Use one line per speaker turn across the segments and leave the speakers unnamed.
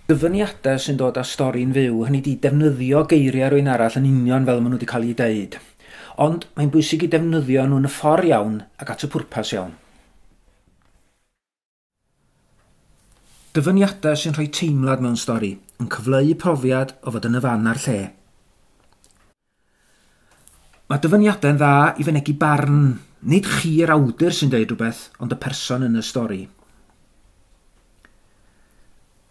Dyfyniadau sy'n dod â stori'n fyw, hynny 'di defnyddio geiriau rhywun arall yn union fel maen nhw wedi cael eu deud. Ond mae'n bwysig i defnyddio nhw yn y ffordd iawn ac at y pwrpas iawn. Dyfyniadau sy'n rhoi teimlad mewn stori, yn cyfleu profiad o fod yn y fan a'r lle. Mae dyfyniadau'n dda i fynegi barn, nid chi'r awdur sy'n deud rhywbeth, ond y person yn y stori.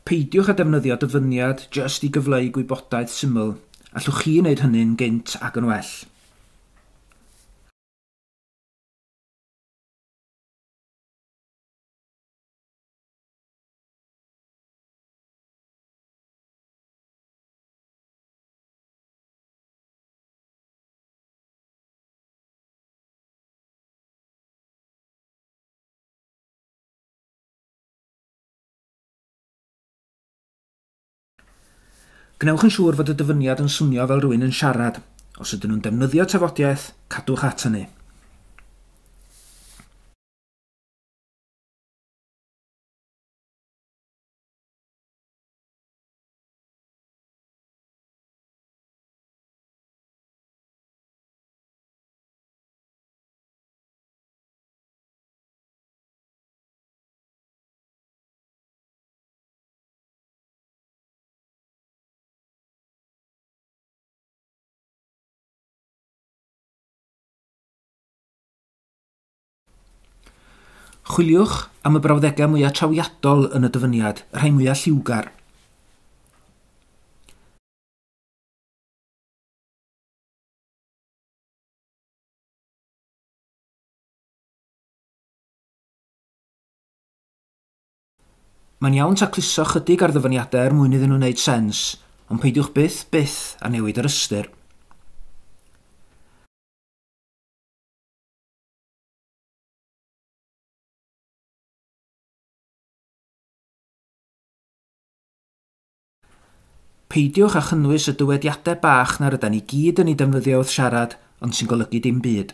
Peidiwch â defnyddio dyfyniad jyst i gyfleu gwybodaeth syml, allwch chi wneud hynny'n gynt ac yn well. Gwnewch yn siŵr fod y dyfyniad yn swnio fel rhywun yn siarad. Os ydyn nhw'n defnyddio tafodiaeth, cadwch at hynny. Chwiliwch am y brawddegau mwyaf trawiadol yn y dyfyniad, y rhai mwyaf lliwgar. Mae'n iawn tacluso chydig ar ddyfyniadau er mwyn iddyn nhw wneud sens, ond peidiwch byth, byth â newid yr ystyr. Peidiwch â chynnwys y dywediadau bach na rydan ni gyd yn ei defnyddio wrth siarad, ond sy'n golygu dim byd.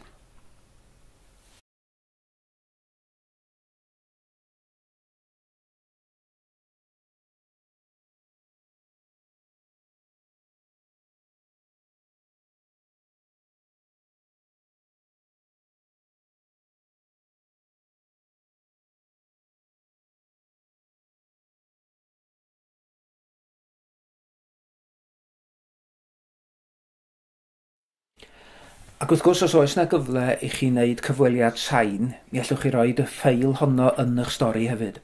Ac wrth gwrs, os oes yna gyfle i chi wneud cyfweliad sain, mi allwch chi roid y ffeil honno yn eich stori hefyd.